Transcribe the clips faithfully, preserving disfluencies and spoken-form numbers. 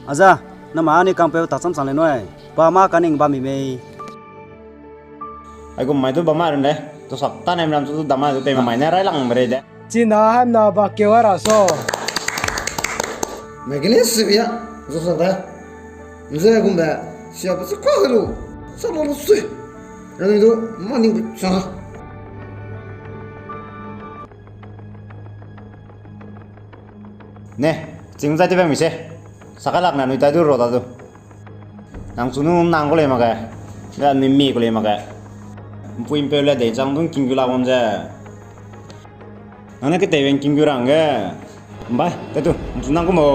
Aza, nama ani kangpeu ta cham chang le nui. Pa ma kaning ba mi mei. Aigum mai du ba ma run le. Tu sak ta nem ram tu dama du pe ma mai ne rai lang merei de. China hamna ba keu ara so. Mai gene sibia, zo sa da. Nze gum da, sia ba sa ka lu. Sa lo lo sui. Rani du, ma ning bu cha. Ne, ching zai te bang mi se. Sakalak na nui tai du ro da du. Nang chu nu nang ko lei mak ge. Da nui mi ko lei mak ge. Mpui mpeu le dei chang dung king gu la wang ze. Nang ne ketei weng king gu rang ge. Mbai, te tu, nang chu nang ko mo.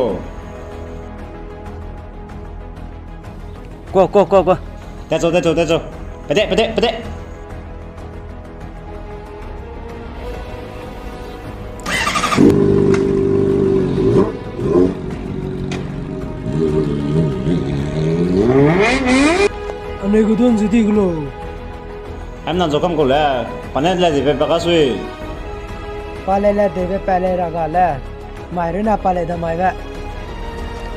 Ko, ko, ko, ko. Te cho, te cho, te cho. Pede, pede, pede. Anui gu dun zu di gu lo. Hem nan zo kam ko le, pa ne le di pe pa ka sui. Pa le le di pe pa le ra ga le. Mai ru na pa le da mai be.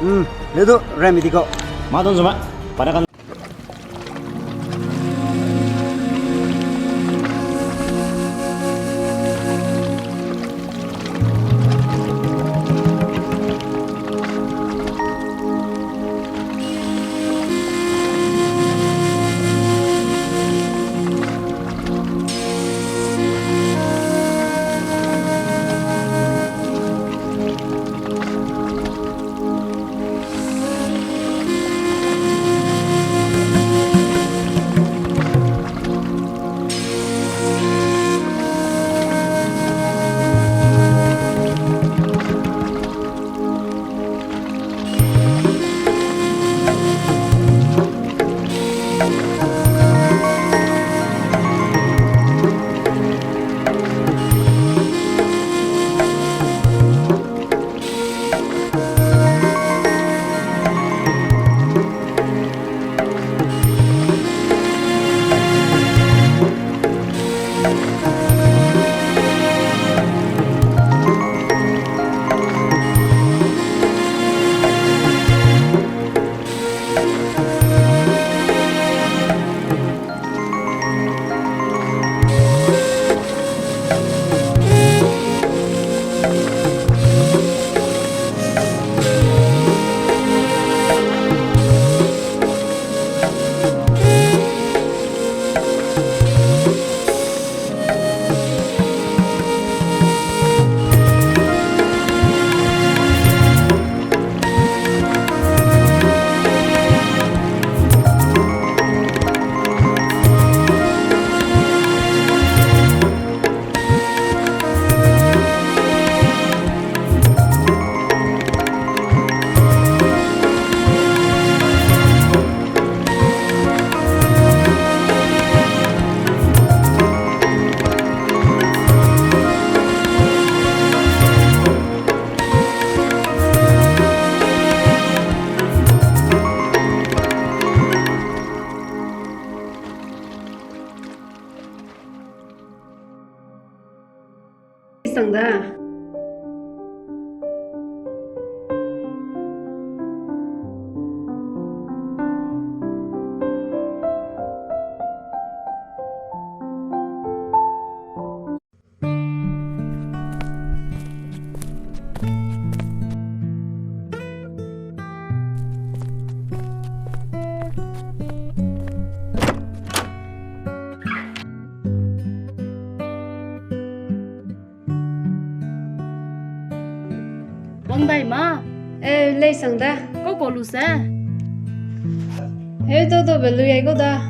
Hmm, le du, re mi di ko. Ma dun zu ma, pa ne kan. Sang da. Wang dai ma? Eh, lei sang da. Kau kau lu se. Eh, to to be lu yai kau da.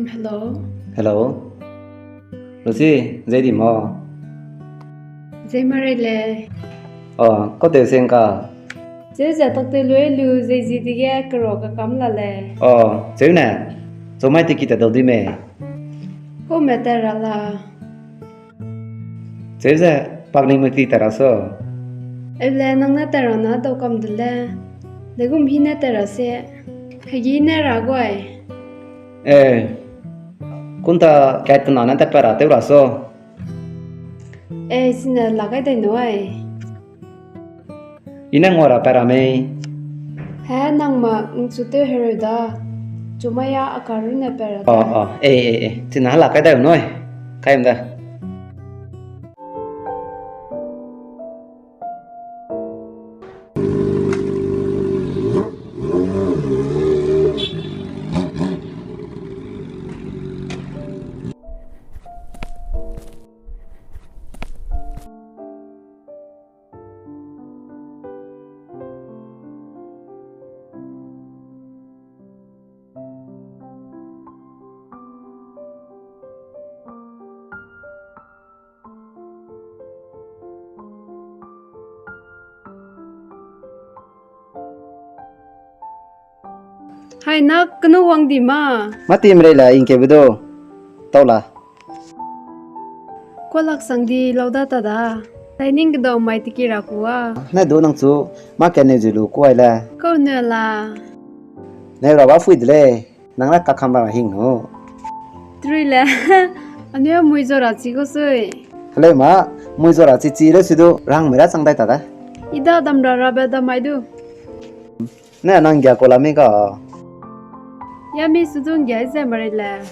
Hello. Hello. Lucy, zei di mo? Zei ma rei le. Oh, kau tew seng ka? Zei ze tak te lui lu, zei zi dige kero ka kam la le. Oh, zeu ne. Zo mai te ki ta dau di me. Kau me ta ra la. Zeu ze, pak ning me ti ta ra so. Ele nang ne tera na dau kam de le. Degum hi ne tera se. Hegi ne ra guai. Eh, kunta kat kena ne ta pera tew ra so. Eh, sine la kai dai no ai. I ne ngua ra pera mei. He nang ma ngchu tew hereu da. Chumaya a karu ne pera da. Oh, oh. Eh, eh, eh. Sine hala kai dai noi. Kai da. Hai na kenu wang di ma. Mati mrei la ingke bedo. Tau la. Kualak sang di lau da ta da. Dining kedau mai tiki ra kua. Ne du nang chu ma ke ne zulu kuai le. Kau ne la. Ne ra ba fui de le. Nang la kakam ra hing no. Trui le. Ania mui zo ra chi ko sui. Hello ma, mui zo ra chi chi le sidu rang mera chang dai ta da. Ida dam ra ra be da mai du. Ne nang gia ko la mi ka. Ya mi sidu gia ze mare le.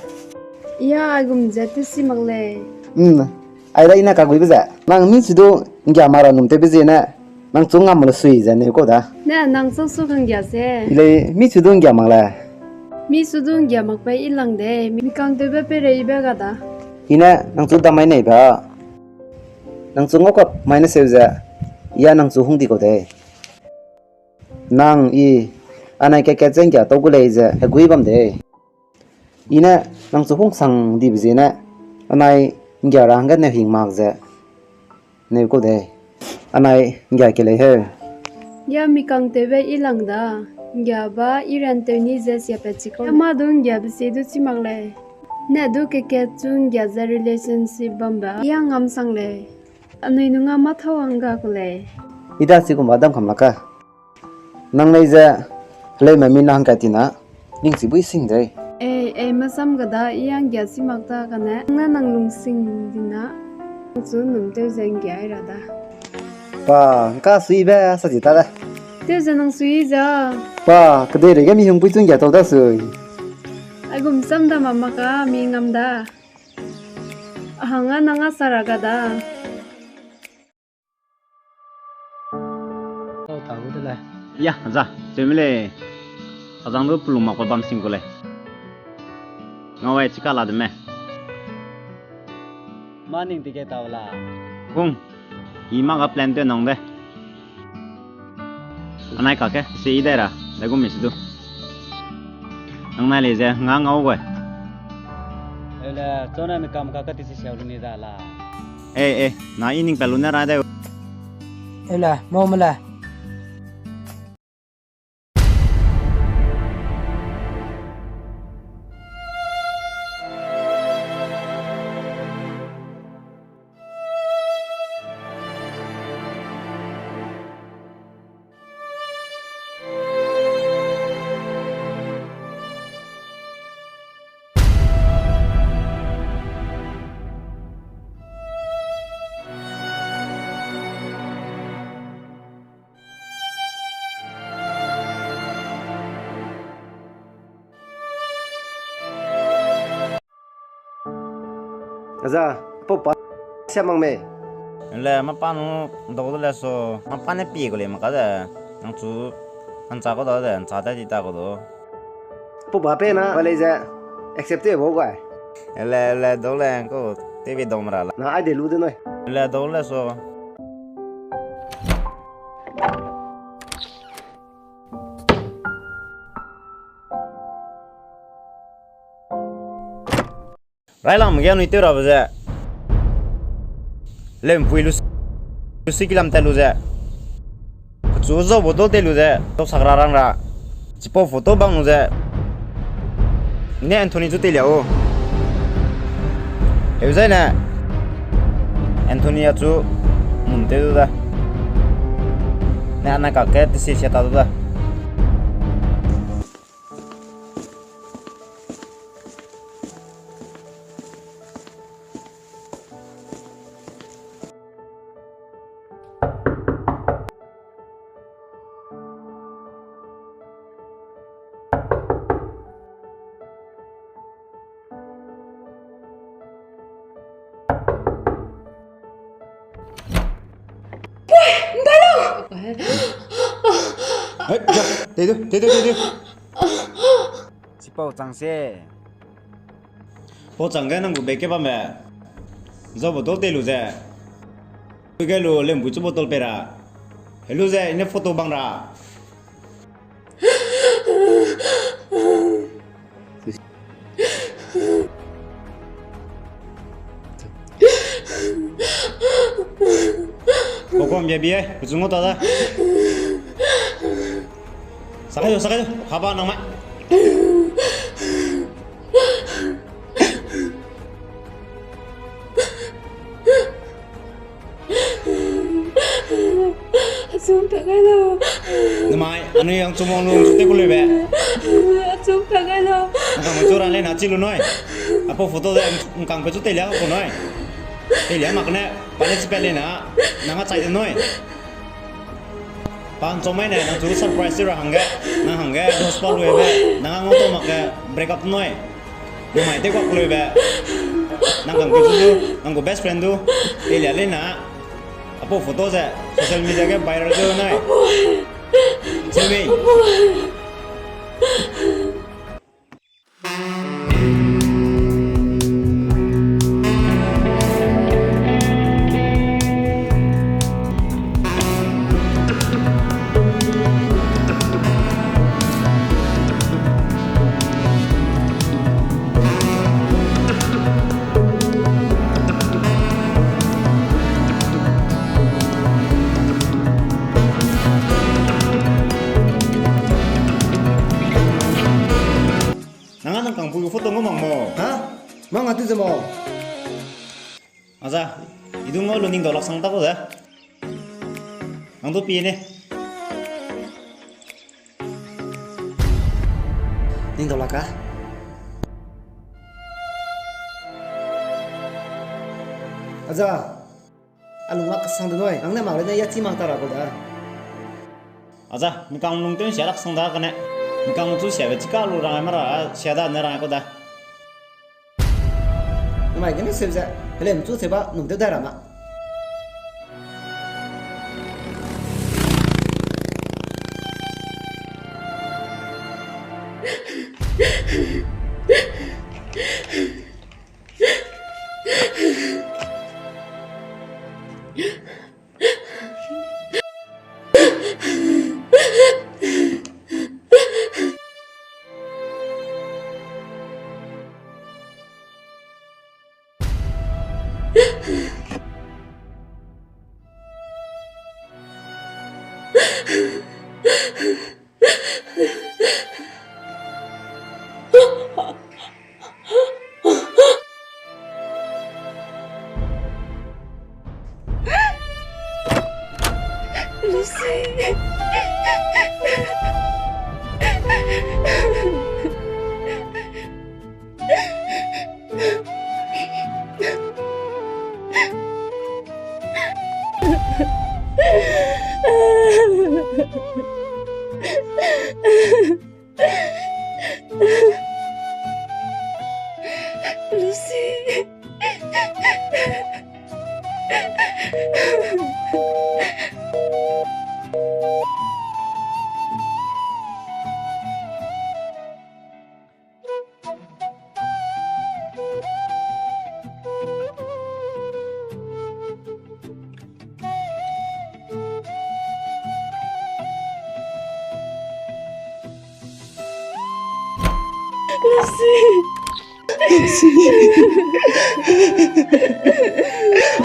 Ya agum ze te si mak le. Hmm. Ai da ina ka gui be ze. Nang mi sidu gia mara num te be ze ne. Nang chu ngam le sui ze ne ko da. Ne nang chu su kang gia se. Ile mi chu dun gia mak le. Mi chu dun gia mak pe i lang de, mi kang tew be pe rei be ga da. Ine nang chu da mai nei ba. Nang chu ngau kap mai ne seu ze. Ya nang chu hung di ko de. Nang i anai ke ke zeng gia tau gu lei ze, he gui bam de. Ine nang chu hung sang di be ze ne, anai nggia ra hangge ne hing mak ze, neu ko de, anai nggia ke lei heu. Ya mi kang tew be i lang da, nggia ba i ran tew ni ze sia pe chi ko. Ya ma du nggia be se du chi mak lei. Ne du ke ke chu nggia ze relationship bam ba, ya ngam sang lei. Anui nunga ma thau hangga ko lei. Ida si kum ba dam kam la ka. Nang lei ze, heleu me mi nang kai tina, ning chi bui sing dei. Ei, ei, masam ga da, i ang gia si mak ta ka ne, nang na nang lungsing dina, nang chu num tew ze nggia i ra da. Pa, nka sui be, sa ji ta da. Tew ze nang sui za. Pa, kedei rei ge mi hung pui chu nggia tau da sui. Ai gum sam da mama ka, mi ngam da. Ahang a nang a sara ga da. Kau ta gu de le. Ya, za, cheu me lei. Azang du pulung mak pa bam sing ko lei. Ngau ai chika la de me. Ma ning tike tau la. Kung, i ma ga plan tew nang de. Anai kake, se i dai ra, dai gu mi se du. Nang nai lei ze, nga ngau gai. Ele, chona mi kam kake ti si siau lu ni da la. Eh, eh, na i ning pa lu ne ra dai. Ele, mau me le. Aza, pau pa sia mang mei. Le, mapa nu dau de le so, mapa ne pie ko lei mak ka de, nang chu, nang cha ko da de, nang cha da di ta ko do. Pau pa pe na, ba lei ze, accept te bo gai. Le, le, dau le, ko, te bi dau mara la. Na, ai de lu de noi. Le, dau le so. Railang ge anui tew rabe ze. Lempui lu, lu si kilam tat lu ze. Kechu zau bo do te lu ze. Tau sak ra rang ra. Chipau photo bang lu ze. Ne Anthony chu te lia o. Heu zai ne. Anthony a chu num te du da. Ne, anai kak ke tesi sia ta du da. Hai, ja, tei du, tei du, tei du. Chipau chang se. Pau chang ge nang gu bag ke bam be. Zau bottle tei lu ze. Pui ge lu lempui chu bottle pei ra. Helu ze ine photo bang ra. Kokom bia bia, kuchung ta da. Sakai du, sakai du, haba nang mai. Achum pe gai lau. Namai, anui yang chumong lu te ku leu be. Achum pe gai lau. Nang kang pe chu ran le na chi lu noi. Apo photo de nang kang pe chu teilia ku noi. Teilia mak ne, pa ne chi pe le na, nang a chai de noi. Pa nchomai ne, nang chu surprise ra hangge, nang hangge, gospel lu be, nang a ngau to mak ge, break up noi. Namai te kuak leu be. Nang kang pe chu du, nang gu best friend du. Teilia le na. Apo photo ze social media ge viral du nai. Chumi. Nang a nang kangpui gu photo ngau mak mo? Ha? Mang a tu ze mo? Aza, i du ngau lu ning dau lak sang ta kau ze. Nang du pie ne. Ning dau lak ka. Aza, a lung lak sang de noi, nang ne mak le ne ya chi mak ta ra kau da. Aza, mi kang lung tew sia lak sang da kane. Mi kang chu siabe chika lu rang ai mara, sia da ne rang ai kau da. Namai gene seu ze, helem chu seu ba nung tew dai ra ma. Lucy.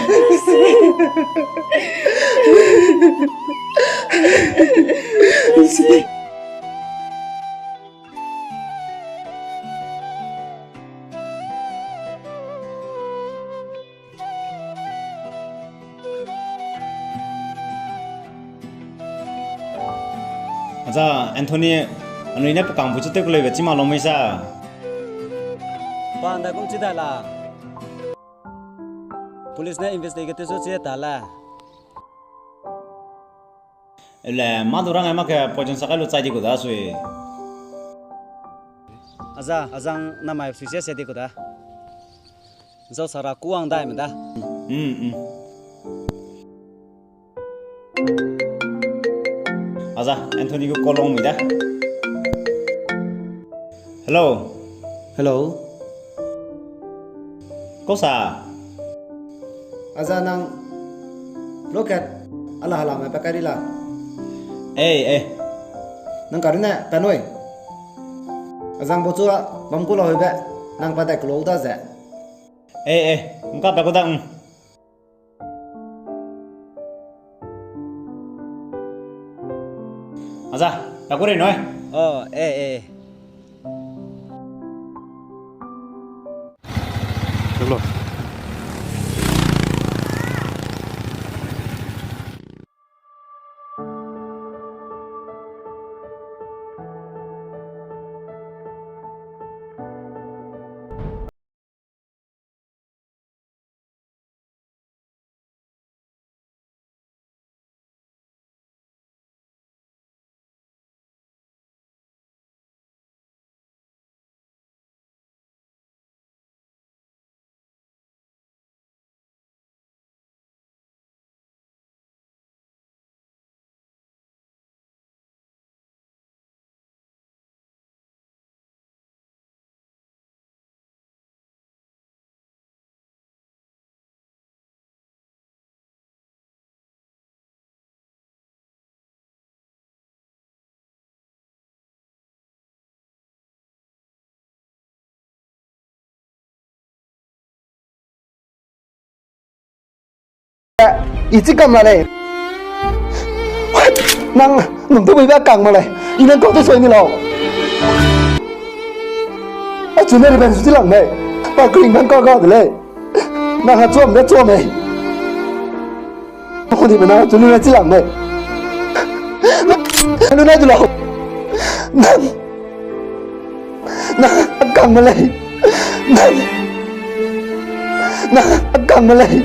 Lucy. Lucy. Aza, Anthony, anui ne pe kang bu chu tew ku lei be chi ma lo mei sa. Pa nda kum chi da la. Police ne investigate tew su chi ta la. Ele, ma du rang ai ma ke poison sa kai lu chai di ku da sui. Aza, azang namai sui sia se di ku da. Zau sara kuang dai me da. Mm, mm. Aza, Anthony gu call long mi da. Hello. Hello. Kosa. Aza nang loket ala hala me pa kari la. Ei, ei. Nang kari ne pa noi. Azang bo chu bam ku la hoi be. Nang pa dai ku lo da ze. Ei, ei. Nka pa ku da, mm. Aza, ta ku rei noi. Oh, eh, eh. Hello. I chi kam la lei. Nang num tu bui ba kang ma lei. I nang kau tu soi ni lau. A chu ne revenge chi lang mei. Pa kring bang kau ga de lei. Nang ha chuam ne chuam mei. Aku di me nang chu lu ne chi lang mei. Lu ne du lau. Nang Nang a kang me lei. Nang, nang a kang me lei.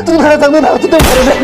Tu na tang na tu tang lei.